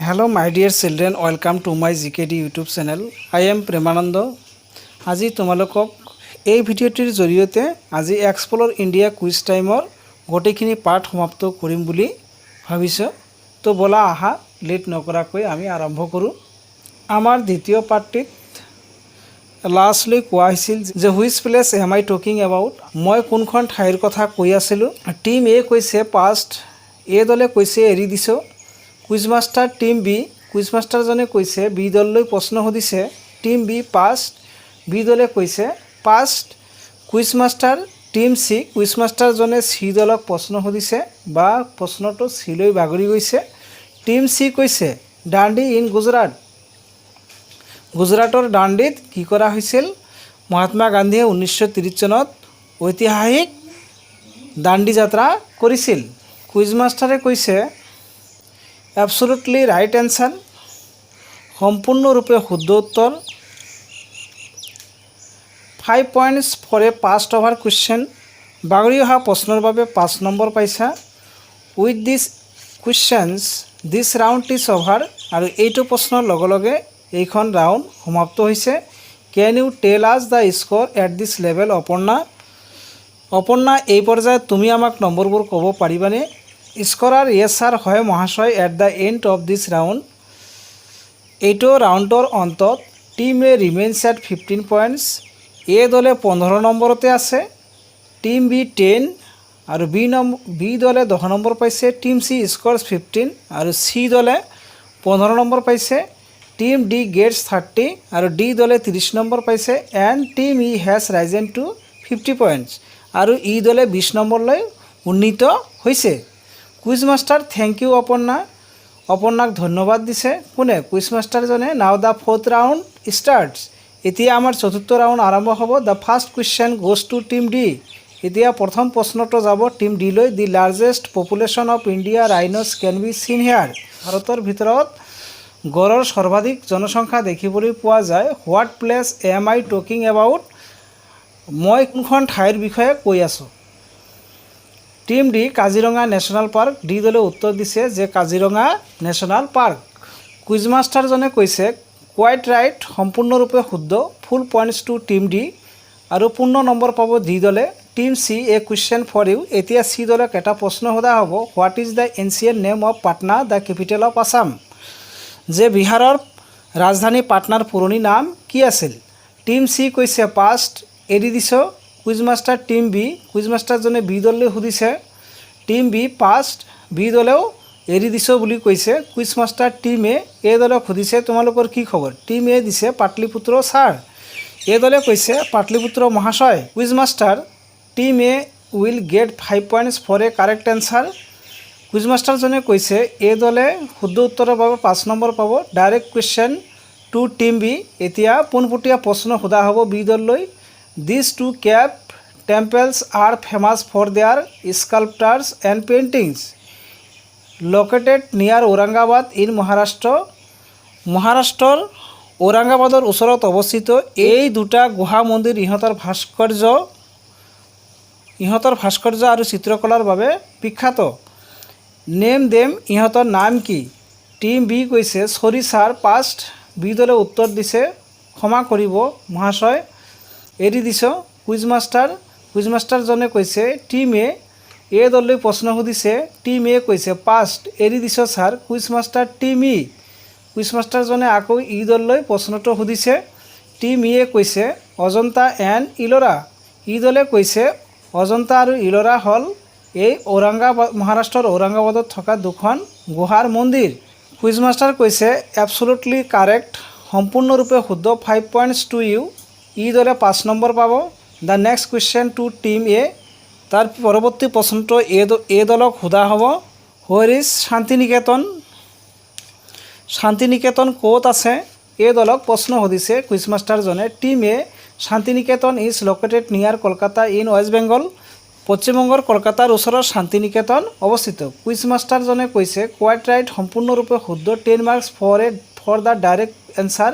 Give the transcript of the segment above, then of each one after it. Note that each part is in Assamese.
Hello my dear children, welcome to my GKD YouTube channel. I am Premananda. আজি তোমালোকক এই ভিডিঅ'টিৰ জৰিয়তে আজি এক্সপ্ল'ৰ ইণ্ডিয়া কুইজ টাইমৰ গোটেইখিনি পাৰ্ট সমাপ্ত কৰিম বুলি ভাবিছোঁ। তো ব'লা, আহা, লেট নকৰাকৈ আমি আৰম্ভ কৰোঁ। আমাৰ দ্বিতীয় পাৰ্টটিত লাষ্টলৈ কোৱা হৈছিল যে "Which place am I talking about?" মই কোনখন ঠাইৰ কথা কৈ আছিলোঁ? টীম এ কৈছে পাষ্ট। এ দলে কৈছে এৰি দিছোঁ। Quiz master team B, quiz মাষ্টাৰজনে কৈছে, বি দললৈ প্ৰশ্ন সুধিছে। Team B past. B দলে কৈছে past. Quiz master team C, quiz মাষ্টাৰজনে চি দলক প্ৰশ্ন সুধিছে বা প্ৰশ্নটো চিলৈ বাগৰি গৈছে। টীম চি কৈছে দাণ্ডি ইন গুজৰাট। গুজৰাটৰ দাণ্ডিত কি কৰা হৈছিল? মহাত্মা গান্ধীয়ে 1930 চনত ঐতিহাসিক দাণ্ডি যাত্ৰা কৰিছিল। কুইজ মাষ্টাৰে কৈছে, "Absolutely right answer." সম্পূৰ্ণৰূপে শুদ্ধ উত্তৰ। 5 points for a passed over question. বাগৰি অহা প্ৰশ্নৰ বাবে 5 নম্বৰ পাইছা। With this questions, this round is over. আৰু এইটো প্ৰশ্নৰ লগে লগে এইখন ৰাউণ্ড সমাপ্ত হৈছে। Can you tell us the score at this level, Aparna? Aparna, এই পৰ্যায়ত তুমি আমাক নম্বৰবোৰ ক'ব পাৰিবানে? স্কৰাৰ, "Yes sir." হয় মহাশয়। At the end of this round, এইটো ৰাউণ্ডৰ অন্তত, Team A remains at 15 points. এ দলে 15 নম্বৰতে আছে। টিম বি 10 আৰু বি দলে 10 নম্বৰ পাইছে। Team C scores 15 আৰু চি দলে 15 নম্বৰ পাইছে। Team D gets 30 আৰু ডি দলে 30 নম্বৰ পাইছে। And team E has risen to 50 points. আৰু ই দলে 20 নম্বৰলৈ উন্নীত হৈছে। Quiz master, "Thank you, Aparna." অপৰ্ণাক ধন্যবাদ দিছে। কোনে? Quiz মাষ্টাৰজনে। Now the fourth round starts. এতিয়া আমাৰ চতুৰ্থ ৰাউণ্ড আৰম্ভ হ'ব। The first question goes to team D. এতিয়া প্ৰথম প্ৰশ্নটো যাব টীম ডিলৈ। The largest population of India rhinos can be seen here. ভাৰতৰ ভিতৰত গঁড়ৰ সৰ্বাধিক জনসংখ্যা দেখিবলৈ পোৱা যায়। What place am I talking about? মই কোনখন ঠাইৰ বিষয়ে কৈ আছোঁ? Team D, Kaziranga National Park. D দলে উত্তৰ দিছে যে কাজিৰঙা নেশ্যনেল পাৰ্ক। কুইজ মাষ্টাৰজনে কৈছে, "Quite right." সম্পূৰ্ণৰূপে শুদ্ধ। Full points to team D. আৰু পূৰ্ণ নম্বৰ পাব ডি দলে। Team C, a question for you. এতিয়া চি দলক এটা প্ৰশ্ন সোধা হ'ব। What is the ancient name of Patna, the capital of Assam? যে বিহাৰৰ ৰাজধানী পাটনাৰ পুৰণি নাম কি আছিল? টীম চি কৈছে পাষ্ট, এৰি দিছ। Quiz master team B, quiz মাষ্টাৰজনে বি দললৈ সুধিছে। Team B past. B দলেও এৰি দিছ বুলি কৈছে। কুইজ মাষ্টাৰ টীম এ, এ দলক সুধিছে, তোমালোকৰ কি খবৰ? টীম এ দিছে পাটলিপুত্ৰ ছাৰ। এ দলে কৈছে পাটলিপুত্ৰ মহাশয়। Quiz master, "Team A will get 5 points for a correct answer." Quiz মাষ্টাৰজনে কৈছে এ দলে শুদ্ধ উত্তৰৰ বাবে 5 নম্বৰ পাব। Direct question to team B. এতিয়া পোনপটীয়া প্ৰশ্ন সোধা হ'ব বি দললৈ। These two cave temples are famous for their sculptures and paintings, located near Aurangabad in Maharashtra. মহাৰাষ্ট্ৰৰ ঔৰংগাবাদৰ ওচৰত অৱস্থিত এই দুটা গুহা মন্দিৰ ইহঁতৰ ভাস্কৰ্য আৰু চিত্ৰকলাৰ বাবে বিখ্যাত। Name them. ইহঁতৰ নাম কি? টীম বি কৈছে, "Sorry sir, past." B দলে উত্তৰ দিছে, ক্ষমা কৰিব মহাশয়, এৰি দিছ। কুইজ মাষ্টাৰ, কুইজ মাষ্টাৰজনে কৈছে, টীম এ, এ দললৈ প্ৰশ্ন সুধিছে। টীম এ কৈছে পাষ্ট, এৰি দিছ sir. Quiz master team E, quiz মাষ্টাৰজনে আকৌ ই দললৈ প্ৰশ্নটো সুধিছে। টীম ইয়ে কৈছে অজন্তা এণ্ড ইলোৰা। ই দলে কৈছে অজন্তা আৰু ইলোৰা হ'ল এই ঔৰংগাবাদ, মহাৰাষ্ট্ৰৰ ঔৰংগাবাদত থকা দুখন গুহাৰ মন্দিৰ। কুইজ মাষ্টাৰ কৈছে, "Absolutely correct." সম্পূৰ্ণৰূপে শুদ্ধ। 5 points to you. ই দলে 5 নম্বৰ পাব। The next question to team A. তাৰ পৰৱৰ্তী প্ৰশ্নটো এ দলক সোধা হ'ব। Where is Shantiniketan? Santiniketan ক'ত আছে? এ দলক প্ৰশ্ন সুধিছে quiz মাষ্টাৰজনে। Team A, "Shantiniketan is located near Kolkata in West Bengal." পশ্চিমবংগৰ কলকাতাৰ ওচৰত শান্তিনিকেতন অৱস্থিত। কুইজ মাষ্টাৰজনে কৈছে, "Quite right." সম্পূৰ্ণৰূপে শুদ্ধ। 10 marks for the direct answer.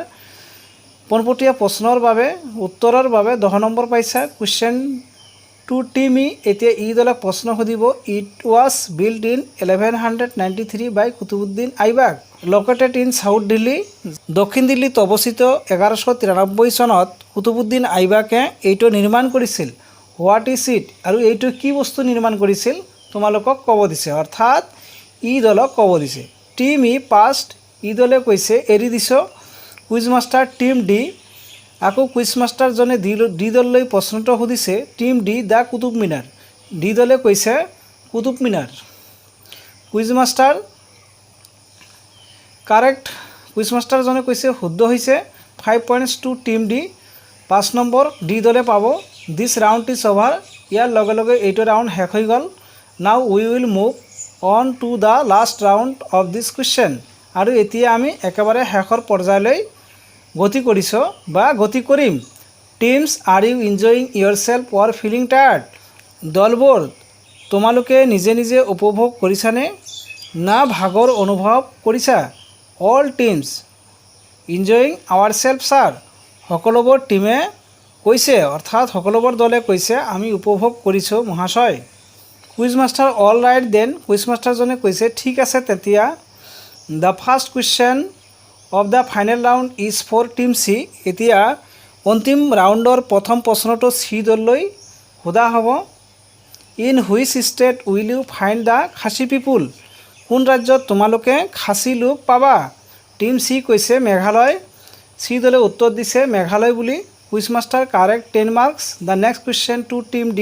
পোনপটীয়া প্ৰশ্নৰ বাবে, উত্তৰৰ বাবে 10 নম্বৰ পাইছা। Question to team E. এতিয়া ই দলক প্ৰশ্ন সুধিব। It was built in 1193 by Qutbuddin Aibak. Located in South Delhi. দক্ষিণ দিল্লীত অৱস্থিত। 1193 চনত কুতুবুদ্দিন আইবাকে এইটো নিৰ্মাণ কৰিছিল। What is it? আৰু এইটো কি বস্তু নিৰ্মাণ কৰিছিল, তোমালোকক ক'ব দিছে, অৰ্থাৎ ই দলক ক'ব দিছে। Team E, passed. ই দলে কৈছে, এৰি দিছোঁ। Quiz master, team D. আকৌ কুইজ মাষ্টাৰজনে ডি দললৈ প্ৰশ্নটো সুধিছে। Team D, the Qutub Minar. D দলে কৈছে Qutub Minar. Quiz master, correct. Quiz মাষ্টাৰজনে কৈছে, শুদ্ধ হৈছে। 5 points to team D. 5 number D দলে পাব। This round is over. ইয়াৰ লগে লগে এইটো ৰাউণ্ড শেষ হৈ গ'ল। Now we will move on to the last round of this question. আৰু এতিয়া আমি একেবাৰে শেষৰ পৰ্যায়লৈ গতি কৰিছোঁ বা গতি কৰিম। Teams, are you enjoying yourself or feeling tired? দলবোৰ, তোমালোকে নিজে নিজে উপভোগ কৰিছানে না ভাগৰ অনুভৱ কৰিছা? All teams, enjoying ourself, sir. সকলোবোৰ টীমে কৈছে, অৰ্থাৎ সকলোবোৰ দলে কৈছে, আমি উপভোগ কৰিছোঁ মহাশয়। Quiz master, all right then. Quiz মাষ্টাৰজনে কৈছে, ঠিক আছে তেতিয়া। The first question of the final round is for team C. এতিয়া অন্তিম ৰাউণ্ডৰ প্ৰথম প্ৰশ্নটো চি দললৈ সোধা হ'ব। In which state will you find the Khasi people? কোন ৰাজ্যত তোমালোকে খাচী লোক পাবা? টীম চি কৈছে মেঘালয়। চি দলে উত্তৰ দিছে মেঘালয় বুলি। Quiz master, correct, 10 marks. The next question to team D.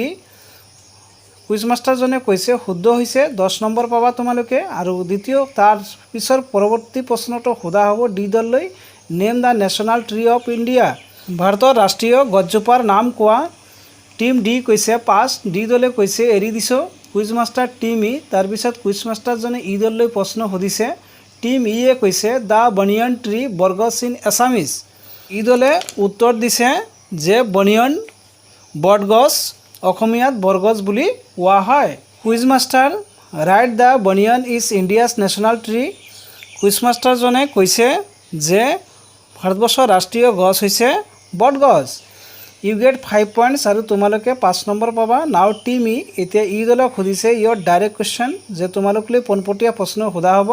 Quiz মাষ্টাৰজনে কৈছে, শুদ্ধ হৈছে, 10 নম্বৰ পাবা তোমালোকে। আৰু দ্বিতীয়, তাৰ পিছৰ পৰৱৰ্তী প্ৰশ্নটো সোধা হ'ব ডি দললৈ। Name the national tree of India. ভাৰতৰ ৰাষ্ট্ৰীয় গছজোপাৰ নাম কোৱা। টীম ডি কৈছে পাছ। ডি দলে কৈছে, এৰি দিছোঁ। Quiz master, team E. তাৰপিছত কুইজ মাষ্টাৰজনে ই দললৈ প্ৰশ্ন সুধিছে। টীম ইয়ে কৈছে, the banyan tree, Borgos in Assamese. ই দলে উত্তৰ দিছে যে বনিয়ন, বটগছ, অসমীয়াত বৰগছ বুলি কোৱা হয়। Quiz master, right, the banyan is India's national tree. Quiz মাষ্টাৰজনে কৈছে যে ভাৰতবৰ্ষৰ ৰাষ্ট্ৰীয় গছ হৈছে বটগছ। You get 5 points. আৰু তোমালোকে 5 নম্বৰ পাবা। Now team E. এতিয়া ই দলক সুধিছে, your direct question, যে তোমালোকলৈ পোনপটীয়া প্ৰশ্ন সোধা হ'ব।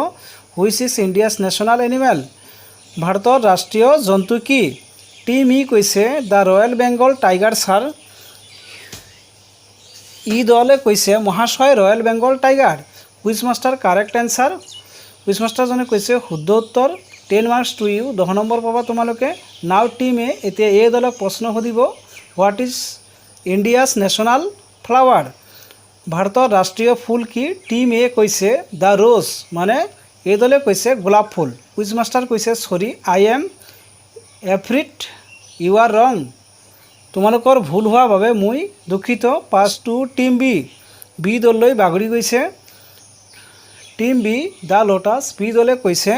Which is India's national animal? ভাৰতৰ ৰাষ্ট্ৰীয় জন্তু কি? টীম ই কৈছে, the Royal Bengal tiger, sir. ই দলে কৈছে, মহাশয়, royal Bengal tiger. Quiz master, correct answer. Quiz মাষ্টাৰজনে কৈছে, শুদ্ধ উত্তৰ। 10 marks to you. 10 number পাবা তোমালোকে। Now team A. এতিয়া এ দলক প্ৰশ্ন সুধিব। What is India's national flower? ভাৰতৰ ৰাষ্ট্ৰীয় ফুল কি? টীম এ কৈছে the rose, মানে এই দলে কৈছে গোলাপ ফুল। কুইজ মাষ্টাৰ কৈছে, sorry, I am afraid you are wrong. তোমালোকৰ ভুল হোৱাৰ বাবে মই দুখিত। Pass to team B. B দললৈ বাগৰি গৈছে। Team B, the lotus. B দলে কৈছে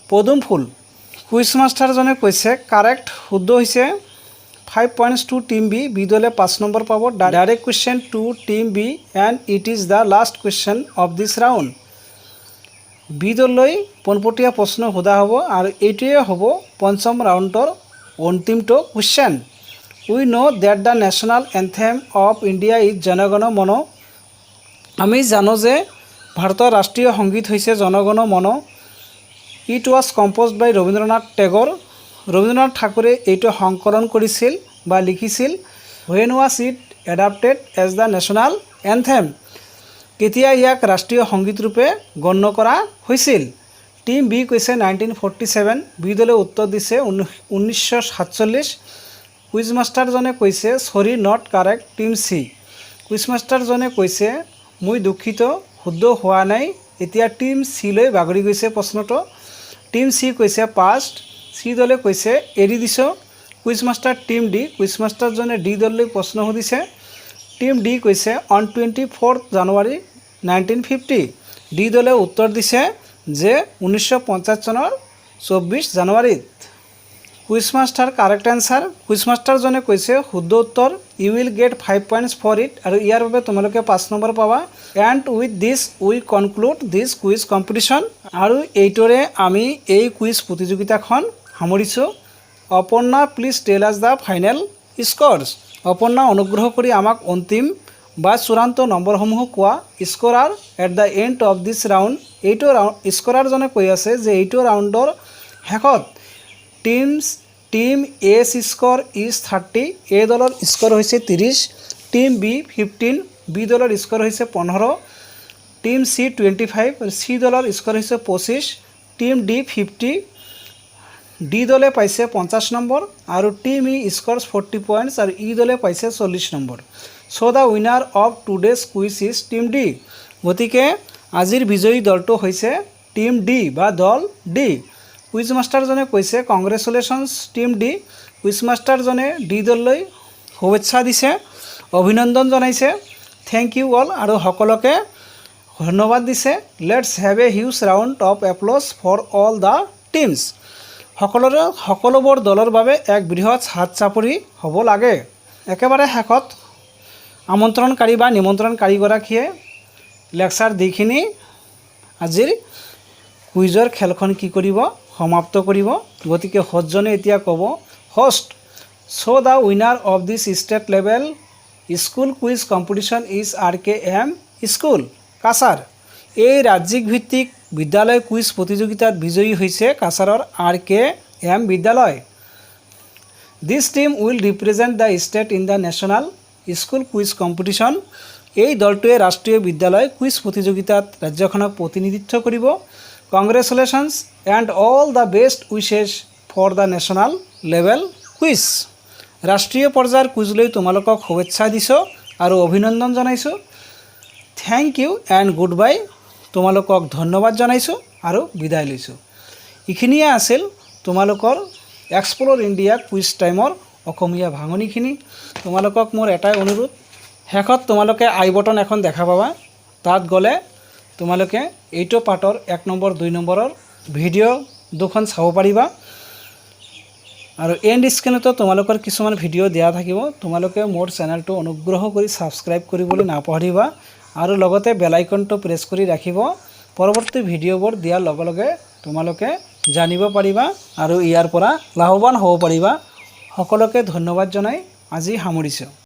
পদুম ফুল। কুইজ মাষ্টাৰজনে কৈছে, কাৰেক্ট, শুদ্ধ হৈছে। 5 points to team B. B দলে 5 নম্বৰ পাব। Direct question to team B and it is the last question of this round. B দললৈ পোনপটীয়া প্ৰশ্ন সোধা হ'ব আৰু এইটোৱে হ'ব পঞ্চম ৰাউণ্ডৰ অন্তিমটো question. We know that the national anthem of India is Jana Gana Mana. আমি জানো যে ভাৰতৰ ৰাষ্ট্ৰীয় সংগীত হৈছে জনগণ মন। It was composed by Rabindranath Tagore. Rabindranath ঠাকুৰে এইটো সংকলন কৰিছিল বা লিখিছিল। When was it adopted as the national anthem? কেতিয়া ইয়াক ৰাষ্ট্ৰীয় সংগীত ৰূপে গণ্য কৰা হৈছিল? টীম বি কৈছে 1947। বি দলে উত্তৰ দিছে 1947। কুইজ মাষ্টাৰজনে কৈছে, sorry, not correct, team C. Quiz মাষ্টাৰজনে কৈছে, মই দুখিত, শুদ্ধ হোৱা নাই। এতিয়া টীম চিলৈ বাগৰি গৈছে প্ৰশ্নটো। টীম চি কৈছে পাষ্ট। চি দলে কৈছে, এৰি দিছোঁ। Quiz master, team D. Quiz মাষ্টাৰজনে D দললৈ প্ৰশ্ন সুধিছে। টীম ডি কৈছে on 24th January 1950. D দলে উত্তৰ দিছে যে 1950 চনৰ 24 জানুৱাৰীত। Quiz master, correct answer. Quiz মাষ্টাৰজনে কৈছে, শুদ্ধ উত্তৰ। You will get 5 points for it. আৰু ইয়াৰ বাবে তোমালোকে 5 নম্বৰ পাবা। And with this we conclude this quiz competition. আৰু এইটোৰে আমি এই কুইজ প্ৰতিযোগিতাখন সামৰিছোঁ। Aparna, please tell us the final scores. Aparna, অনুগ্ৰহ কৰি আমাক অন্তিম বা চূড়ান্ত নম্বৰসমূহ কোৱা। Scorer at the end of this round এইটো ৰাউণ্ড, স্ক'ৰাৰজনে কৈ আছে যে এইটো ৰাউণ্ডৰ শেষত team A's score is 30, এ দলৰ স্ক'ৰ হৈছে 30। টিম বি 15, বি দলৰ স্ক'ৰ হৈছে 15। টিম চি 25, চি দলৰ স্ক'ৰ হৈছে 25। টিম ডি 50, ডি দলে পাইছে 50 নম্বৰ। আৰু team E scores 40 points, আৰু ই দলে পাইছে 40 number. So the winner of today's quiz is team D. গতিকে আজিৰ বিজয়ী দলটো হৈছে টিম ডি বা দল ডি। কুইজ মাষ্টাৰজনে কৈছে, "Congratulations, team D." Quiz মাষ্টাৰজনে ডি দললৈ শুভেচ্ছা দিছে, অভিনন্দন জনাইছে। Thank you all, আৰু সকলোকে ধন্যবাদ দিছে। Let's have a huge round of applause for all the teams. সকলোৰে, সকলোবোৰ দলৰ বাবে এক বৃহৎ হাত চাপৰি হ'ব লাগে। একেবাৰে শেষত আমন্ত্ৰণকাৰী বা নিমন্ত্ৰণকাৰীগৰাকীয়ে লেকচাৰ দিখিনি আজিৰ কুইজৰ খেলখন কি কৰিব? সমাপ্ত কৰিব। গতিকে হোষ্টজনে এতিয়া ক'ব, "Host: So the winner of this state level school quiz competition is RKM School, Cachar. এই ৰাজ্যিক ভিত্তিক বিদ্যালয় কুইজ প্ৰতিযোগিতাত বিজয়ী হৈছে কাছাৰৰ আৰ কে এম বিদ্যালয়। This team will represent the state in the national school quiz competition. এই দলটোৱে ৰাষ্ট্ৰীয় বিদ্যালয় কুইজ প্ৰতিযোগিতাত ৰাজ্যখনক প্ৰতিনিধিত্ব কৰিব। Congratulations and all the best wishes for the national level quiz. ৰাষ্ট্ৰীয় পৰ্যায়ৰ কুইজলৈ তোমালোকক শুভেচ্ছা দিছোঁ আৰু অভিনন্দন জনাইছোঁ। Thank you and good bye. তোমালোকক ধন্যবাদ জনাইছোঁ আৰু বিদায় লৈছোঁ। এইখিনিয়ে আছিল তোমালোকৰ এক্সপ্ল'ৰ ইণ্ডিয়া কুইজ টাইমৰ অসমীয়া ভাঙনিখিনি। তোমালোকক মোৰ এটাই অনুৰোধ, শেষত তোমালোকে আই বটন এখন দেখা পাবা। তাত গ'লে তোমালোকে এইটো পাৰ্টৰ এক নম্বৰ, দুই নম্বৰৰ ভিডিঅ' দুখন চাব পাৰিবা। আৰু এণ্ড স্ক্ৰীণতো তোমালোকৰ কিছুমান ভিডিঅ' দিয়া থাকিব। তোমালোকে মোৰ চেনেলটো অনুগ্ৰহ কৰি ছাবস্ক্ৰাইব কৰিবলৈ নাপাহৰিবা আৰু লগতে বেল আইকনটো প্ৰেছ কৰি ৰাখিব। পৰৱৰ্তী ভিডিঅ'বোৰ দিয়াৰ লগে লগে তোমালোকে জানিব পাৰিবা আৰু ইয়াৰ পৰা লাভৱান হ'ব পাৰিবা। সকলোকে ধন্যবাদ জনাই আজি সামৰিছোঁ।